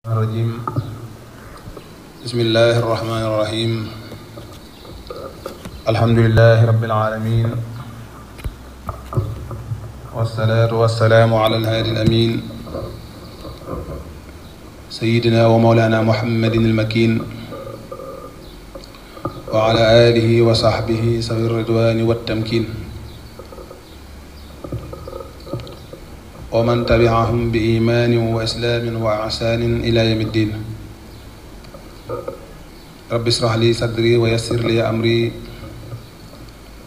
الرجيم بسم الله الرحمن الرحيم الحمد لله رب العالمين والصلاة والسلام على الهادي الأمين سيدنا ومولانا محمد المكين وعلى آله وصحبه سوي الرضوان والتمكين ومن تبعهم بإيمان وإسلام وإحسان إلى يوم الدين رب اشرح لي صدري ويسر لي أمري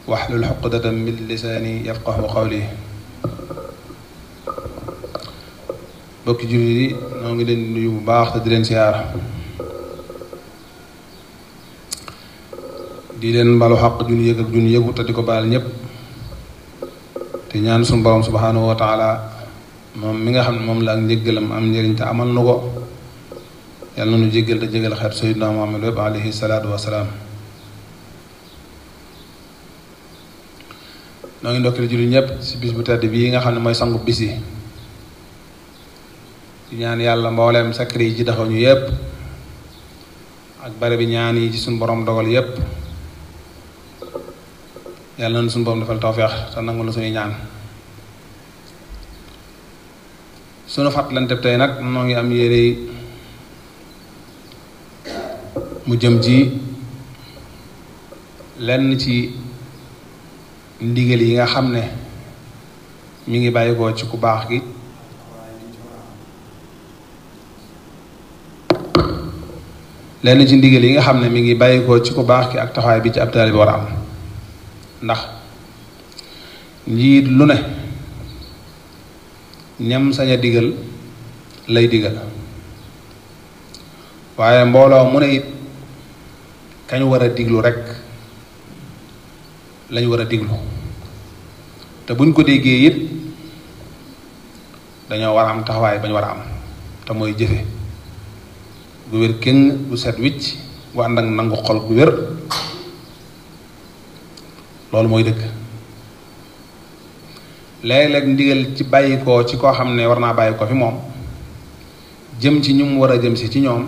واحلل عقدة من لساني يفقه قولي bokki jullit yi ñoo ngi leen nuyu bu baax te di leen siyaar di leen balu xaq jun yëg ak jun yëgu te di ko baal ñépp te ñaan suñu borom subhanahu wa taala moom mi nga xam ne moom la ak njéggalam am njëriñ te amal nu ko yàlla na nu jéggal te jégal xeet sayyidina Muhammad wépp alayhi salaatu wasalaam noo ngi ndokkale jullit ñépp ci bis bu tedd bii nga xam ne mooy sangu bis yi di ñaan yàlla mbooleem sakri yi ci taxaw ñu yépp ak bare bi ñaan yi ci suñu borom dogal yépp yàlla na suñu borom defal tawfeex te nangu na suñuy ñaan sunu fàttalante tey nag noo ngi am yére mu jëm ci lenn ci ndigal yi nga xam ne mi ngi bàyyi ko ci ku baax gi lenn ci ndigal yi nga xam ne mi ngi bàyyi ko ci ku baax ki ak taxawaay bi ci ab taalibe bi war a am ndax njiit lu ne ñam sañ a digal lay digal waaye mbooloo mu ne it kañ war a diglu rekk lañ war a diglu te buñ ko déggee it dañoo war a am taxawaay bañ war a am te mooy jëfe gu wér kenn gu set wicc gu ànd ak nangu xol gu wér loolu mooy dëgg léeg-léeg ndigal ci bàyyi ko ci koo xam ne war naa bàyyi ko fi moom jëm ci ñu mu war a jëm si ci ñoom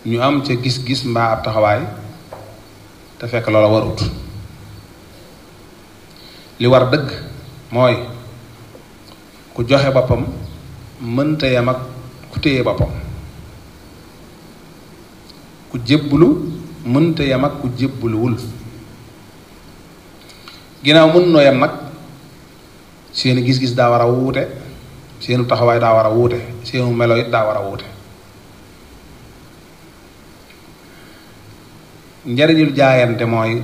ñu am ca gis-gis mbaa ab taxawaay te fekk loola warut li war dëgg mooy ku joxe boppam mënta yam ak ku téye boppam ku jébbulu mënta yam ak ku jébbuluwul ginnaaw mën noo yam nag seeni gis-gis daa war a wuute seenu taxawaay daa war a wuute seenu melo it daa war a wuute njariñul jaayante mooy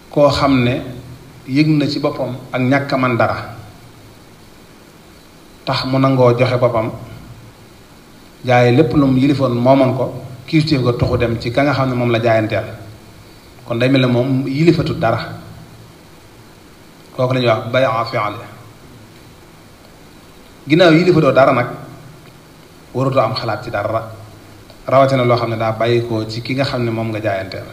koo xam ne yëg na ci boppam ak ñàkk a man dara tax mu nangoo joxe boppam jaaye lépp lu mu yilifoon moomoon ko kiifteef ko tuxu dem ci ka nga xam ne moom la jaayanteel kon day mel ne moom yilifatut dara kooku la ñuy wax bay'a fi'l ginnaaw yilifatoo dara nag warutoo am xalaat ci dara rawatina loo xam ne daa bàyyi ko ci ki nga xam ne moom nga jaayanteel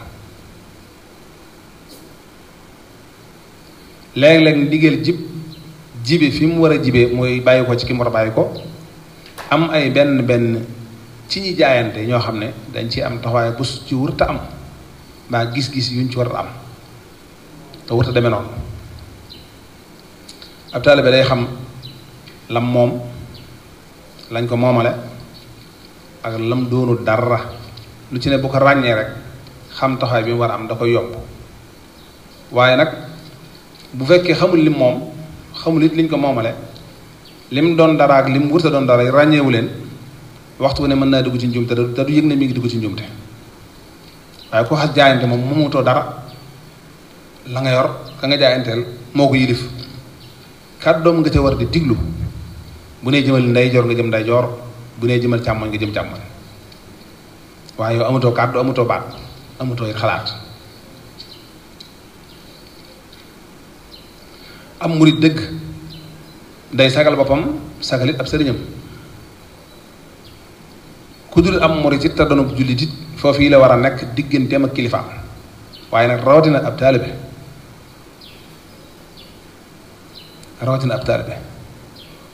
léeg-léeg ndigal jibe fi mu war a jibe mooy bàyyi ko ci ki mu war a bàyyi ko am ay benn ci ñi jaayante ñoo xam ne dañ ci am taxawaay bu ci wërta am mbaa gis-gis yuñ ci war a am te wërta demee noonu ab taalibe day xam lam moom lañ ko moomale ak lam doonu dara lu ci ne bu ko ràññee rek xam taxawaay bi mu war a am da koy yomb waaye nag bu fekkee xamul lim moom xamul it liñ ko moomale lim doon dara ak lim wërta doon dara ràññeewu leen waxtu wu ne mën naa dugg ci njumte te du yëg ne mi ngi dugg ci njumte waaye ku xas jaayante moom moomutoo dara la nga yor ka nga jaayanteel moo ko yilif kàddoom nga ca war di diglu bu nee jëmal ndeyjoor nga jëm ndeyjoor bu nee jëmal càmmoñ nga jëm càmmoñ waaye yow amatoo kàddu amatoo baat amatoo it xalaat am murit dëgg day sagal boppam sagalit ab sëriñam ku dul am murit it te doonub jullit it foofu yi la war a nekk digganteem ak kilifaam waaye nag rawatina ab taalibe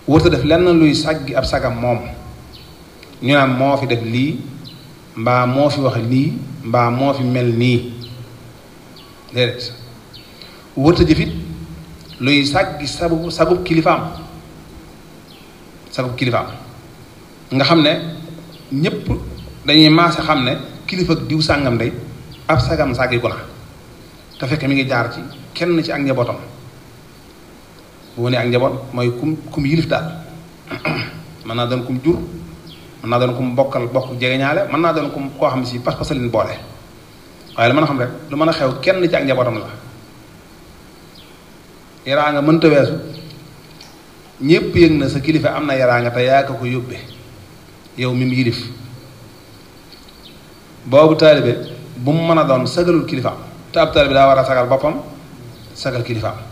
wërta def lenn luy saggi ab sagam moom ñu naan moo fi def lii mbaa moo fi wax lii mbaa moo fi mel nii déedéet wërta jëfit luy saggi sagub kilifaam nga xam ne ñépp dañuy maase xam ne kilifa ak diw sàngam day ab sagam sàggi ko na te fekk mi ngi jaar ci kenn ci ak njabootam bu ma nee ak njaboot mooy kum yilif daal mën naa doon kum jur mën naa doon kum bokk jegeñaale mën naa doon kum koo xam ne si pas-pas leen boole waaye lu mën a xam rek lu mën a xew kenn ci ak njabootam la yaraanga mënta weesu ñépp yëg na sa kilifa am na yaraanga te yaa ko yóbbe yow mi mu yilif boobu taalibe bu mu mën a doon sagalul kilifaam te ab taalibe daa war a sagal boppam sagal kilifaam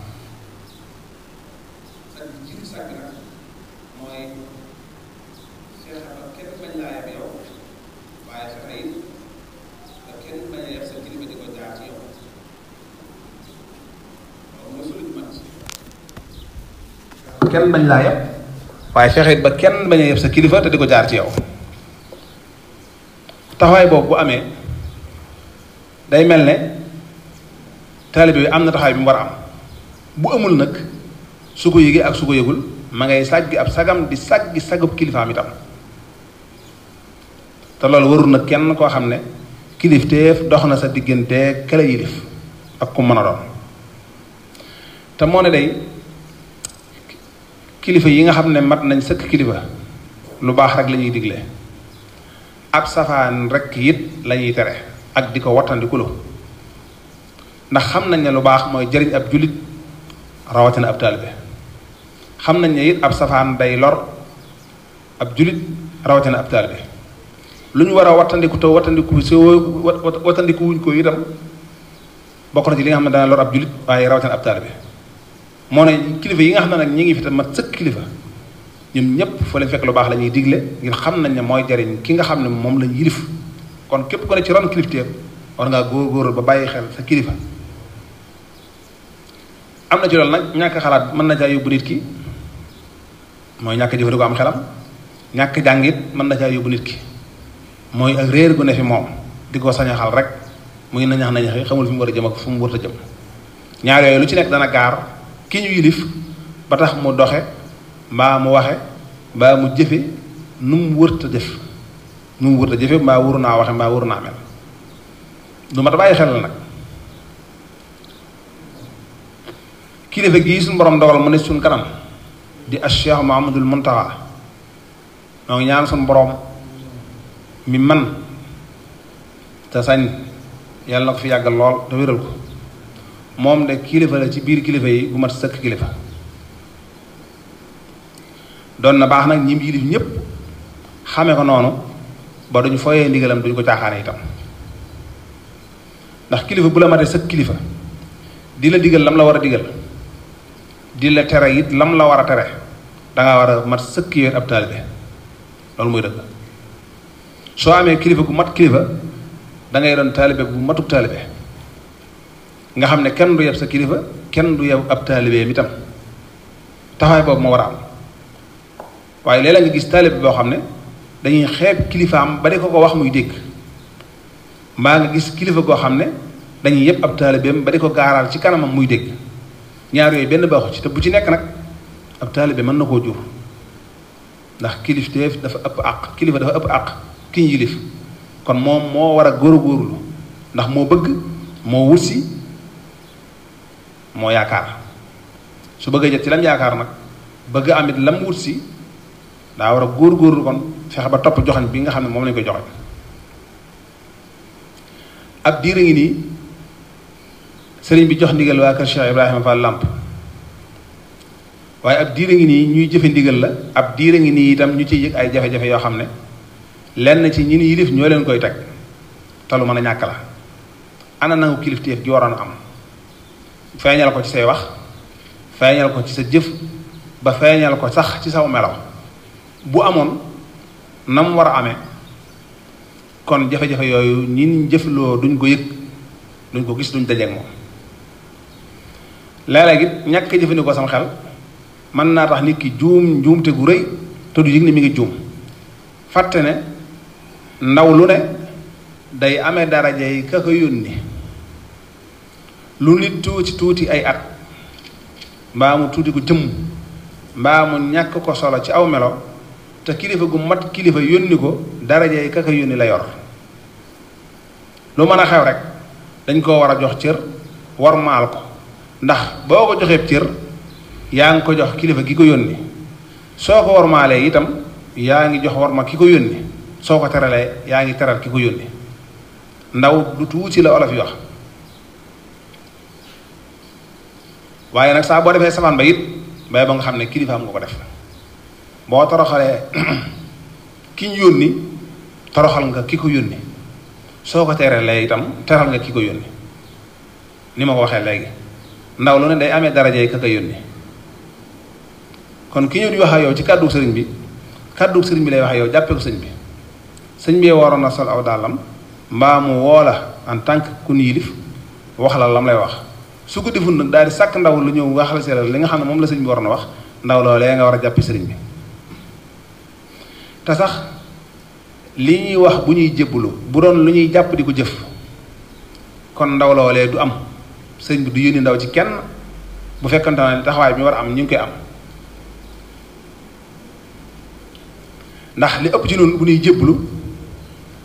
kenn bañ laa yeb waaye fexeet ba kenn bañ a yeb sa kilifa te di ko jaar ci yow taxawaay boobu bu amee day mel ne taalibe bi am na taxawaay bi mu war a am bu amul nag su ko yëgee ak su ko yëgul ma ngay sàggi ab sagam di sàggi sagub kilifaam itam te loolu warul nag kenn koo xam ne kilifteef dox na sa diggante kala yilif ak ku mën a doon te moo ne day kilifa yi nga xam ne mat nañ sëkk kilifa lu baax rek la ñuy digle ab safaan rek it la ñuy tere ak di ko wattandikuloo ndax xam nañ ne lu baax mooy jëriñ ab jullit rawatina ab taalibe xam nañ ne it ab safaan day lor ab jullit rawatina ab taalibe lu ñu war a wattandiku te wattandiku wuñ ko itam bokk na ci li nga xam ne dana lor ab jullit waaye rawatina ab taalibe moo ne kilifa yi nga xam ne nag ñi ngi fi tam mat sëkk kilifa ñun ñëpp fa leen fekk lu baax la ñuy digle ngir xam nañ ne mooy jariñ ki nga xam ne moom lañ yilif kon képp ku ne ci ron kilifteef war ngaa góor-góorlu ba bàyyi xel sa kilifa am na ci loolu nag ñàkk xalaat mën na caa yóbbu nit ki mooy ñàkk jëfandikoo am xelam ñàkk jàngit mën na caa yóbbu nit ki mooy ak réer gu ne fi moom di ko sañaxal rek muy nañax xamul fi mu war a jëm ak fu mu war a jëm ñaar yooyu lu ci nekk dana gaar ki ñu yilif ba tax mu doxe mbaa mu waxe mbaa mu jëfe nu mu wërta jëfe mbaa wuru naa waxe mbaa wuru naa mel du ma ta bàyyi xel la nag kilifa gii suñu borom dogal mu ne suñ kanam di Cheikh Mouhamadoul Mountakha moo ngi ñaan suñu borom mi man te sañ yàlla na ko fi yàggal lool te wéral ko moom de kilifa la ci biir kilifa yi bu mat sëkk kilifa doon na baax nag ñi mu yilif ñépp xame ko noonu ba duñu fooyee ndigalam duñu ko caaxaane itam ndax kilifa bu la matee sëkk kilifa di la digal lam la war a digal di la tere it lam la war a tere danga war a mat sëkk yéen ab taalibe loolu muy dëgg soo amee kilifa gu mat kilifa dangay doon taalibe bu matub taalibe nga xam ne kenn du yeb sa kilifa kenn du yeb ab taalibeem itam taxawaay boobu moo war a am waaye léeg-léeg nga gis taalibe boo xam ne dañuy xeeb kilifaam ba di ko wax muy dégg mbaa nga gis kilifa goo xam ne dañuy yeb ab taalibeem ba di ko gaaraal ci kanamam muy dégg ñaar yooyu benn baaxu ci te bu ci nekk nag ab taalibe mën na koo jur ndax kilifteef dafa ëpp àq kilifa dafa ëpp àq ki ñu yilif kon moom moo war a góorgóorlu ndax moo bëgg moo wutsi moo yaakaar su bëggee jot ci lam yaakaar nag bëgg amit lam wutsi daa war a góorgóorlu kon fexe ba topp joxañ bi nga xam ne moom lañ koy joxe ab diir a ngi nii sëriñ bi jox ndigal waa kër Cheikh Ibrahima Fall Lamp waaye ab diir a ngi nii ñuy jëfe ndigal la ab diir a ngi nii itam ñu ciy yëg ay jafe-jafe yoo xam ne lenn ci ñi ni yilif ñoo leen koy teg te lu mën a ñàkk la ana nangu kilifteef gi waroon a am feeñal ko ci say wax feeñal ko ci sa jëf ba feeñal ko sax ci saw melaw bu amoon na mu war a amee kon jafe-jafe yooyu ñi jëfloo duñ ko yëg duñ ko gis duñ dajeek moom léeg-léeg it ñàkk jëfandikoo sam xel mën naa tax nit ki juum njuumte gu rëy te du yëg ne mi ngi juum fàtte ne ndaw lu ne day amee daraja yi ka ko yónni lu nit tuuti tuuti ay at mbaa mu tuuti ko jëmm mbaa mu ñàkk ko solo ci aw melo te kilifa gu mat kilifa yónni ko daraja yi ka ko yónni la yor lu mën a xew rek dañ koo war a jox cër war maal ko ndax boo ko joxee cër yaa ngi ko jox kilifa gi ko yónni soo ko war maalee itam yaa ngi jox war ma ki ko yónni soo ko teralee yaa ngi teral ki ko yónni ndaw du tuuti la olof yi wax waaye nag saa boo defee safaan ba it bay ba nga xam ne kilifaam nga ko def boo toroxalee ki ñu yónni toroxal nga ki ko yónni soo ko teralee itam teral nga ki ko yónni ni ma ko waxee léegi ndaw lu ne day amee daraja yi ka ko yónni kon ki ñu di wax ak yow ci kàddu sëriñ bi lay wax ak yow jàppee ko sëñ bi sëñ bi waroon na sol aw dàllam mbaa mu woo la en tant que ku yilif wax la lam lay wax su ko deful nag daal di sàkk ndaw lu ñëw waxal si la li nga xam ne moom la sëñ bi waroon a wax ndaw loolee nga war a jàppi sëriñ bi te sax li ñuy wax bu ñuy jébbalu bu doon lu ñuy jàpp di ko jëf kon ndaw loolee du am sëriñ bi du yónni ndaw ci kenn bu fekkante ne taxawaay bi war a am ñu ngi koy am ndax li ëpp ci noonu bu ñuy jébbalu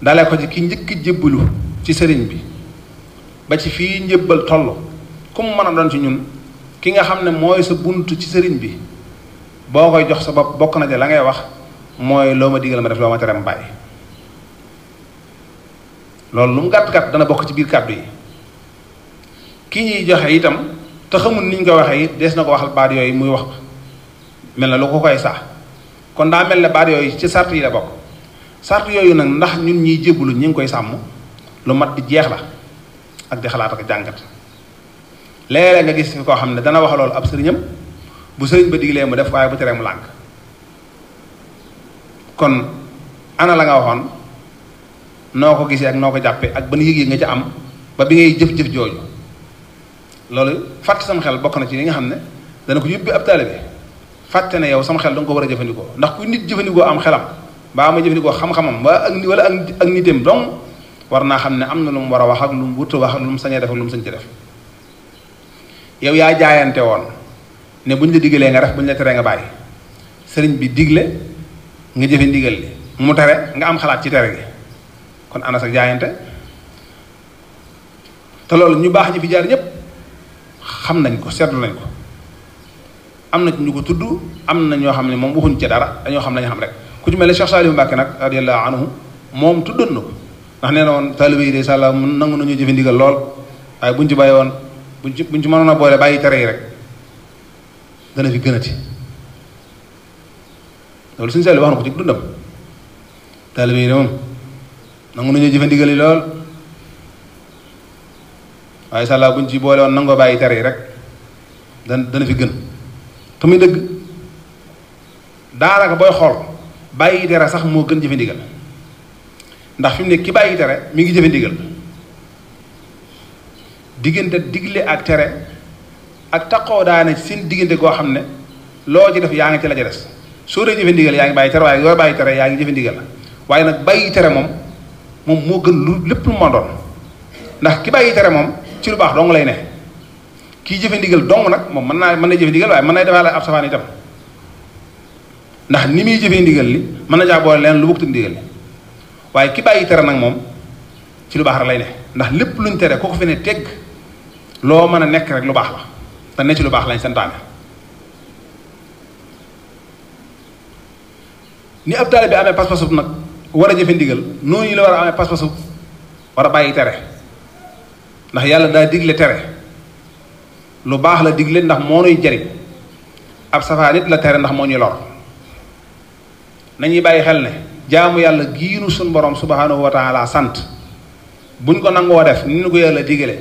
dalee ko ci ki njëkk jébbalu ci sëriñ bi ba ci fii njébbal toll ku mu mën a doon ci ñun ki nga xam ne mooy sa bunt ci sëriñ bi boo koy jox sa bopp bokk na ci la ngay wax mooy loo ma digal ma def loo ma tere ma bàyyi loolu lu mu gàtt-gàtt dana bokk ci biir kàddu yi ki ñuy joxe itam te xamul ni ñu ko waxee it des na ko waxal baat yooyu muy wax mel na lu ko koy sax kon daa mel ne baat yooyu ci sart yi la bokk sart yooyu nag ndax ñun ñiy jébbalu ñi ngi koy sàmm lu mat di jeex la ak di xalaat ak jàngat léeg-léeg nga gis fi koo xam ne dana wax loolu ab sëriñam bu sëriñ ba diglee mu def waaye bu teree mu lànk kon ana la nga waxoon noo ko gisee ak noo ko jàppee ak ban yëg-yëg nga ca am ba bi ngay jëf-jëf jooju loolu fàtte sam xel bokk na ci li nga xam ne dana ko yóbbi ab taalibe fàtte ne yow sam xel da nga ko war a jëfandikoo ndax ku nit jëfandikoo am xelam baa ma jëfandikoo xam-xamam ba ak wala ak nitam donc war naa xam ne am na lu mu war a wax ak lu mu wut a wax ak lu mu sañee def ak lu mu sañ ci def yow yaa jaayante woon ne buñ la digalee nga def buñ la teree nga bàyyi sëriñ bi digle nga jëfe ndigal li mu tere nga am xalaat ci tere gi kon ana sa jaayante te loolu ñu baax ñi fi jaar ñépp xam nañ ko seetlu nañ ko am na ñu ko tudd am na ñoo xam ne moom waxuñ ci dara dañoo xam lañu xam rek ku ci mel ne Cheikh Saliou Mbacke nag radiyallahu anhu moom tuddoon na ko ndax nee na woon taalibe yi de sàlla mun nangu nañu jëfe ndigal lool waaye buñ ci bàyyi woon buñ ci mënoon a boole bàyyi tere yi rek dana fi gënati loolu suñu Saliou wax na ko ci dundam taalibe yi de moom nangu nañu jëfe ndigal yi lool waaye sàlla buñ ci boole woon nangoo bàyyi tere yi rek dana fi gën te muy dëgg daanaka booy xool bàyyi tere sax moo gën jëfe ndigal ndax fi mu ne ki bàyyi tere mi ngi jëfe ndigal diggante digle ak tere ak taqoo daane seen diggante koo xam ne loo ci def yaa ngi ci la ca des soo dee jëfe ndigal yaa ngi bàyyi tere waaye yoo bàyyi tere yaa ngi jëfe ndigal la waaye nag bàyyi tere moom moo gën lu lépp lu ma doon ndax ki bàyyi tere moom ci lu baax dong lay ne kii jëfe ndigal dong nag moom mën na jëfe ndigal waaye mën na defaale ab safaan itam ndax ni muy jëfee ndigal li mën na jaa boole leen lu bokkut ndigal li waaye ki bàyyi tere nag moom ci lu baax rek lay ne ndax lépp luñ tere koo ko fi ne tegg loo mën a nekk rek lu baax la te ne ci lu baax lañ santaane ni ab taalibe bi amee pas-pasu nag war a jëfe ndigal noonu yi la war a amee pas-pasu war a bàyyi tere ndax yàlla daa digle tere lu baax la digle ndax moo nuy jariñ ab safaan nit la tere ndax moo ñuy lor nañuy bàyyi xel ne jaamu yàlla giinu suñ borom subhanahu wa taala sant buñ ko nangoo def ni ñu ko yàlla digale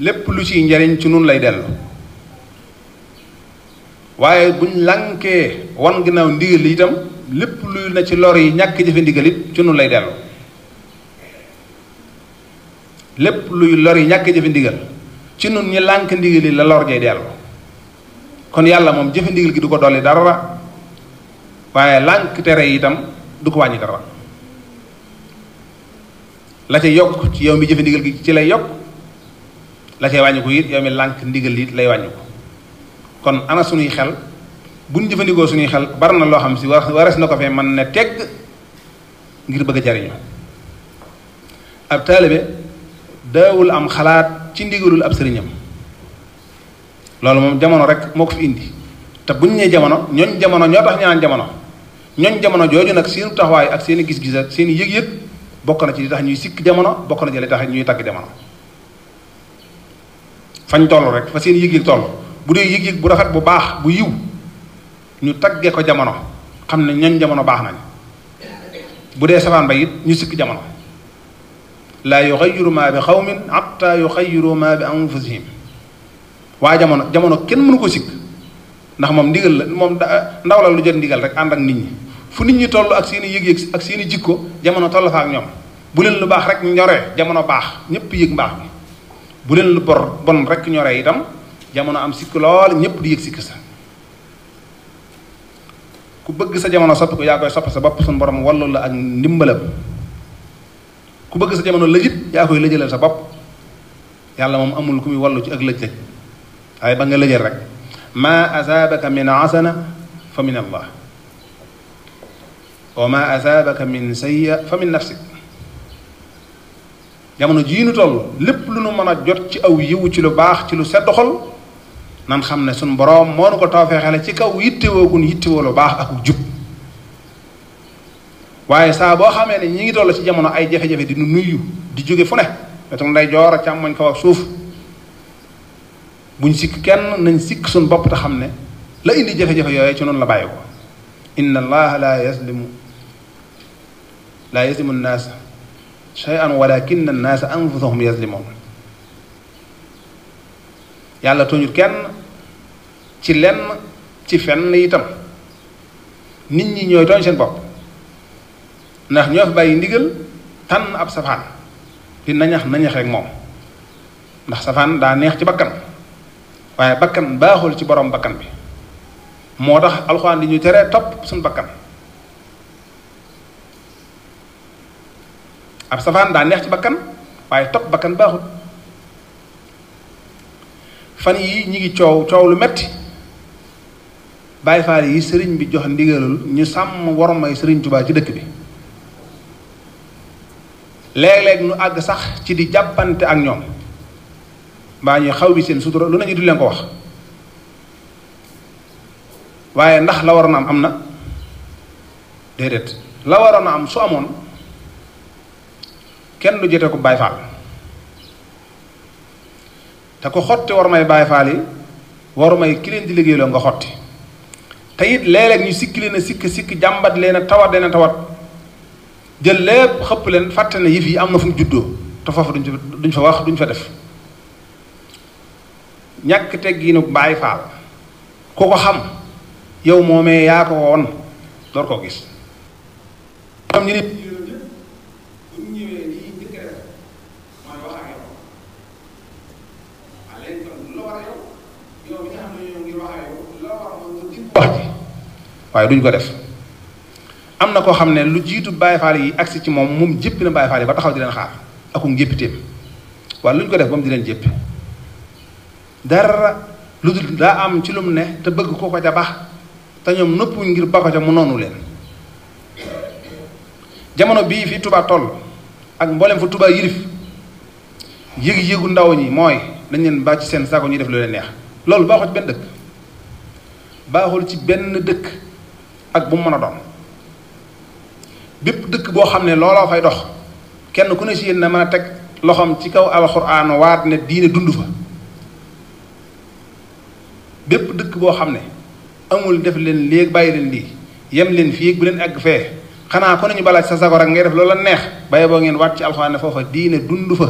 lépp lu ciy njariñ ci nun lay dellu waaye buñ lankee wan ginnaaw ndigal li itam lépp luy na ci lor yi ñàkk jëfe ndigal it ci nun lay dellu lépp luy lor yi ñàkk jëfe ndigal ci nun ñi lànk ndigal yi la lor jay dellu kon yàlla moom jëfe ndigal gi du ko dolli dara waaye lànk tere yi itam du ko wàññi dara la cay yokk ci yow mi jëfe ndigal gi ci lay yokk la cay wàññi ko it yow mi lànk ndigal it lay wàññi ko kon ana suñuy xel buñ jëfandikoo suñuy xel bari na loo xam si wares na ko fee mën ne tegg ngir bëgg a jariñu ab taalibe daawul am xalaat ci ndigalul ab sëriñam loolu moom jamono rek moo ko fi indi te buñ nee jamono ñooñ jamono ñoo tax ñaan jamono ñooñ jamono jooju nag seenu taxawaay ak seeni gis-gis ak seeni yëg-yëg bokk na ci li tax ñuy sikk jamono bokk na ci li tax ñuy tagg jamono fañ toll rek fa seen yëg-yëg toll bu dee yëg-yëg bu rafet bu baax bu yiw ñu tagge ko jamono xam ne ñooñ jamono baax nañ bu dee safaan ba it ñu sikk jamono laa yuxayiru maa bi xawmin hatta yuxayiru maa bi anfusihim waaye jamono kenn mënu ko sikk ndax moom ndigal la moom ndaw la lu jot ndigal rek ànd ak nit ñi fu nit ñi toll ak seen i yëg-yëg ak seen i jikko jamono toll fa ak ñoom bu leen lu baax rek ñoree jamono baax ñëpp yëg mbaax bi bu leen lu bon rek ñoree itam jamono am sikk lool ñëpp di yëg sikk sa ku bëgg sa jamono soppi ko yaa koy soppi sa bopp suñu borom wallu la ak ndimbalam ku bëgg sa jamono lëjit yaa koy lëjëlal sa bopp yàlla moom amul ku muy wallu ci ak lëj-lëj waaye ba nga lëjël rek ma asaabaka min hasana fa min allah wa ma asaabaka min sayya fa min nafsik jamono jii nu toll lépp lu nu mën a jot ci aw yiwu ci lu baax ci lu sedd xol nan xam ne suñ boroom moo nu ko toofeexale ci kaw yittewoo gun yittewoo lu baax ak jub waaye saa boo xamee ne ñi ngi toll ci jamono ay jafe-jafe di nu nuyu di jóge fu ne wetu nday joor ak càmmoñ kaw ak suuf buñ sikk kenn nañ sikk suñ bopp te xam ne la indi jafe-jafe yooyu ci noonu la bàyyi ko inna allaha la yaslimu nnaasa shay'an walakinna nnaasa anfusahum yazlimun yàlla tooñut kenn ci lenn ci fenn itam nit ñi ñooy tooñ seen bopp ndax ñoo fi bàyyi ndigal tànn ab safaan di nañax rek moom ndax safaan daa neex ci bakkan waaye bakkan baaxul ci borom bakkan bi moo tax alxuraan di ñu tere topp suñu bakkan ab safaan daa neex ci bakkan waaye topp bakkan baaxul fan yi ñi ngi coow lu metti Baay Faal yi sëriñ bi jox ndigalul ñu sàmm wormay sëriñ Tuubaa ci dëkk bi léeg-léeg nu àgg sax ci di jàppante ak ñoom mbaa ñuy xaw bi seen sutura lu nañu di leen ko wax waaye ndax la waroon a am na déedéet la waroon a am su amoon kenn du jote ko Baay Faal te ko xotti war may Baay Faal yi waru may ki leen di liggéeyloo nga xotti te it léeg-léeg ñu sikki leen a sikk jàmbat leen a tawat jël lépp xëpp leen fàtte ne yëf yi am na fu mu juddoo te foofu duñ fa wax duñ fa def ñàkk teggiinu Baay Faal ku ko xam yow moomee yaa ko woon door koo gis xam ñu nit waaye duñ ko def am na koo xam ne lu jiitu Baay Faal yi agsi ci moom jéppi na Baay Faal yi ba taxaw di leen xaar akum jéppiteem waaye lu ñu ko def ba mu di leen jéppi dara lu dul daa am ci lu mu ne te bëgg ko ca baax te ñoom nëppuñ ngir ba ko ca mu noonu leen jamono bii fi Tuubaa toll ak mboolem fa Tuubaa yilif yëg-yëgu ndaw ñi mooy dañ leen bàcc seen sago ñuy def lu leen neex loolu baaxul ci benn dëkk baaxul ci benn dëkk ak bu mu mën a doon bépp dëkk boo xam ne looloo fay dox kenn ku ne si yéen na mën a teg loxoom ci kaw alxuraan waat ne diine dund fa bépp dëkk boo xam ne amul def leen léegi bàyyi leen lii yem leen fii bu leen egg fee xanaa ko nañu balaa sa sago rek ngay def loolu la neex bàyyi boo ngeen waat ci alxuraan ne foofa diine dund fa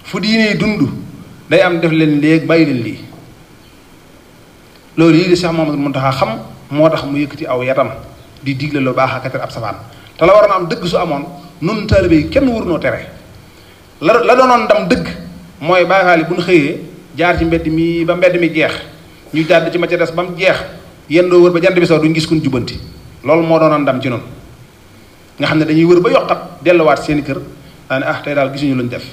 fu diine dund day am def leen léegi bàyyi leen lii loolu yi di Cheikh Mouhamadou Mountakha xam moo tax mu yëkkati aw yatam di digle lu baax ak ab safaan te la waroon am dëgg su amoon nun taalibe yi kenn wurunoo tere la doonoon ndam dëgg mooy Baay Faal yi bu ñu xëyee jaar ci mbedd mi ba mbedd mi jeex ñu jàdd ci ma ca des ba mu jeex yendoo wër ba jant bi soo duñ gis kuñ jubanti loolu moo doonoon ndam ci noonu nga xam ne dañuy wër ba yokkat delluwaat seeni kër daane tey daal gisuñu luñ def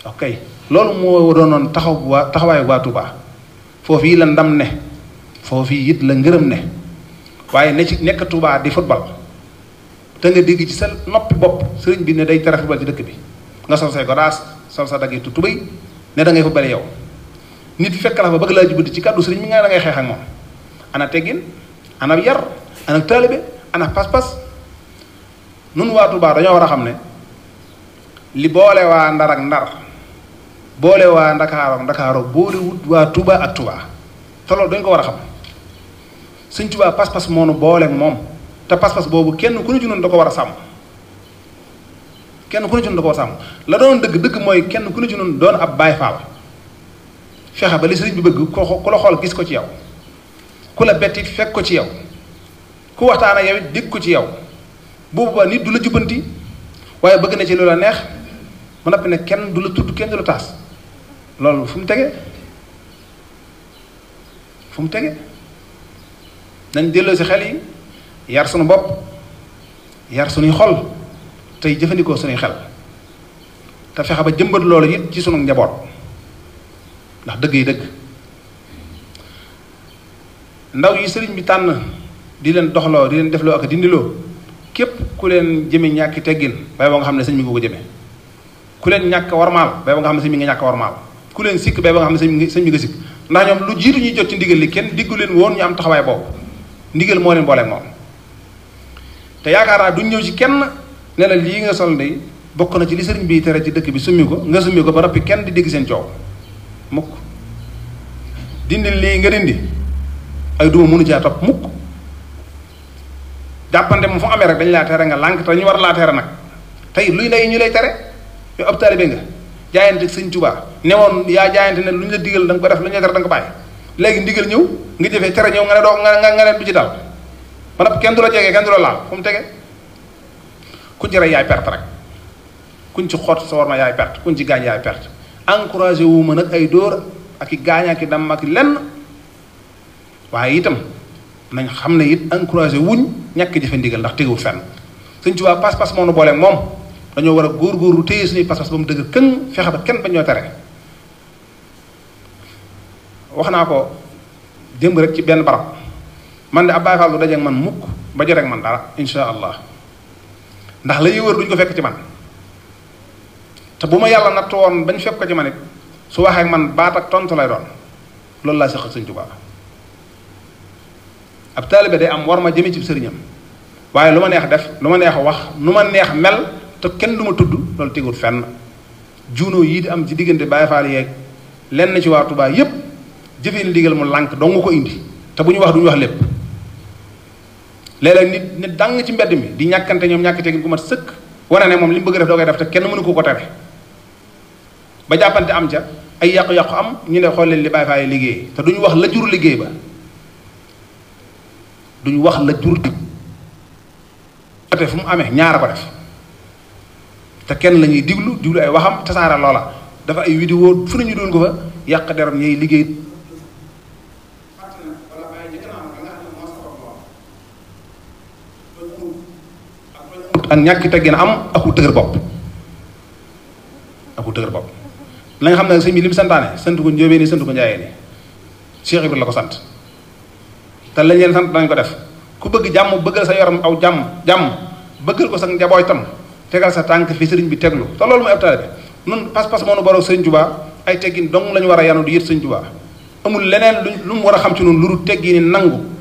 ok loolu moo doonoon taxawaayu waa Touba foofu yi la ndam ne foofu yi it la ngërëm ne waaye nekk Touba di football te nga dégg ci sa noppi bopp sëriñ bi ne day tere football ci dëkk bi nga sol say godaas sol sa daggitu tubéy ne da ngay football yow nit fekk la fa bëgg laa jubanti ci kàddu sëriñ mi nga da ngay xeex ak moom ana teggin ana yar ana taalibe ana pas-pas nun waa Touba dañoo war a xam ne li boole waa Ndar ak Ndar boole waa Ndakaar ak Ndakaaro boole wut waa Touba ak Touba te loolu dañ ko war a xam Sëñ Touba pas-pas moo nu boole moom te pas-pas boobu kenn ku ne ci noonu da ko war a sàmm kenn ku ne ci noonu da ko war a sàmm la doon dëgg mooy kenn ku ne ci noonu doon ab Baay Faal fexe ba li sëriñ bi bëgg ku la xool gis ko ci yow ku la betti fekk ko ci yow ku waxtaan ak yow it dégg ko ci yow boobu ba nit du la jubbanti waaye bëgg na ci lu la neex ba noppi ne kenn du la tudd kenn du la taas loolu fu mu tege nañ delloo si xel yi yar sunu bopp yar sunuy xol tey jëfandikoo sunuy xel te fexe ba jëmbat loolu it ci sunu njaboot ndax dëgg yi dëgg ndaw yi sëriñ bi tànn di leen doxloo di leen defloo ak dindiloo képp ku leen jëme ñàkki teggin bay boo nga xam ne sëñ bi nga ko jëme ku leen ñàkk warmaal bay boo nga xam ne sëñ bi nga ñàkk warmaal ku leen sikk bay boo nga xam ne sëñ bi nga sikk ndax ñoom lu jiitu ñuy jot ci ndigal li kenn diggu leen woon ñu am taxawaay boobu ndigal moo leen booleeg moom te yaakaar naa duñ ñëw ci kenn ne la lii nga sol ndey bokk na ci li sëriñ bi tere ci dëkk bi summi ko nga summi ko ba noppi kenn di dégg seen coow mukk dindi lii nga dindi ay duma mënu caa topp mukk jàppante moom fu amee rek dañ laa tere nga lànk te ñu war laa tere nag tey luy ndey ñu lay tere yow ab taalibe nga jaayante sëñ Tuubaa newoon yaa jaayante ne lu ñu la digal da nga ko def lu ñu la tere da nga ko bàyyi léegi ndigal ñëw nga jëfee tere ñëw nga ne doo nga ne du ci dal ba nag kenn du la jegee kenn du la laal fu mu tege kuñ ci rey yaay perte rek kuñ ci xoot sa war ma yaay perte kuñ ci gaañ yaay perte encouragé wu ma nag ay dóor ak i gaañ ak i damm ak lenn waaye itam nañ xam ne it encouragé wuñ ñàkk jëfe ndigal ndax tegul fenn sëñ Tuubaa pas-pas moo nu booleeg moom dañoo war a góorgóorlu téye suñuy pas-pas ba mu dëgg këng fexe ba kenn bañ ñoo tere wax naa ko démb rek ci benn barab man de ab Baay Faal du dajeeg man mukk ba joteeg man dara insha allah ndax la wër duñ ko fekk ci man te bu ma yàlla natt woon bañ fekk ko ci man it su waxee ak man baat ak tontu lay doon loolu laa seq ak sëñ Tuubaa ab taalibe day am war ma jëme ci sëriñam waaye lu ma neex def lu ma neex wax nu ma neex mel te kenn du ma tudd loolu tegul fenn juunoo yii di am ci diggante Baay Faal yeeg lenn ci waa Tuubaa yépp jëfee ndigal mu lànk dong nga ko indi te bu ñu wax duñu wax lépp léeg-léeg nit dang ci mbedd mi di ñàkkante ñoom ñàkk tegin gu mat sëkk wane ne moom li mu bëgg def doo koy def te kenn mënu ko tere ba jàppante am ca ay yàqu-yàqu am ñu ne xool leen li Baay Faal yi liggéey te duñu wax la jur liggéey ba duñu wax la jur te fu mu amee ñaara ko def te kenn la ñuy diglu ay waxam tasaara loola dafa ay vidéo fu nañu doon ko fa yàq deram ñuy liggéey ak ñàkk teggin am aku tëgër bopp la nga xam ne sëñ bi li mu santaane sant ko njóobee ni sant ko njaayee ni Cheikh Ibrahima la ko sant te lañ leen sant dañ ko def ku bëgg jàmm bëggal sa yoram aw jàmm bëggal ko sa njabootam tegal sa tànk fi sëriñ bi teglu te loolu mooy ab taalibe nun pas-pas moo nu borom sëriñ Tuubaa ay teggin dong lañu war a yanu di yët sëriñ Tuubaa amul leneen lu mu war a xam ci noonu lu dul teggini nangu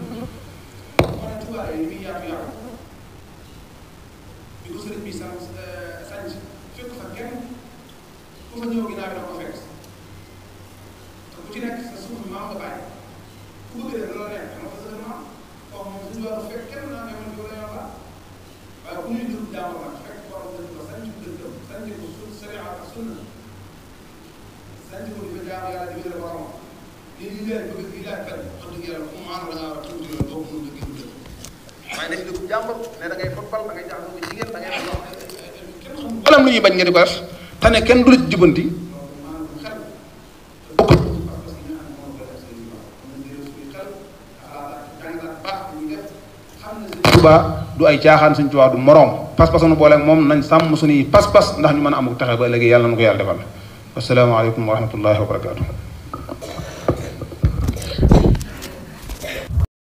lu ñuy bañ nga di ko def te ne kenn du la ci jubanti Tuubaa du ay caaxaan, Sëñ Tuubaa du moroom, pas-pas nu boole ak moom nañ sàmm suñuy pas-pas ndax ñu mën a amuk taxe ba léegi yàlla na ko yàlla defal. Asalaamaaleykum wa rahmatullahi wa barakaatu.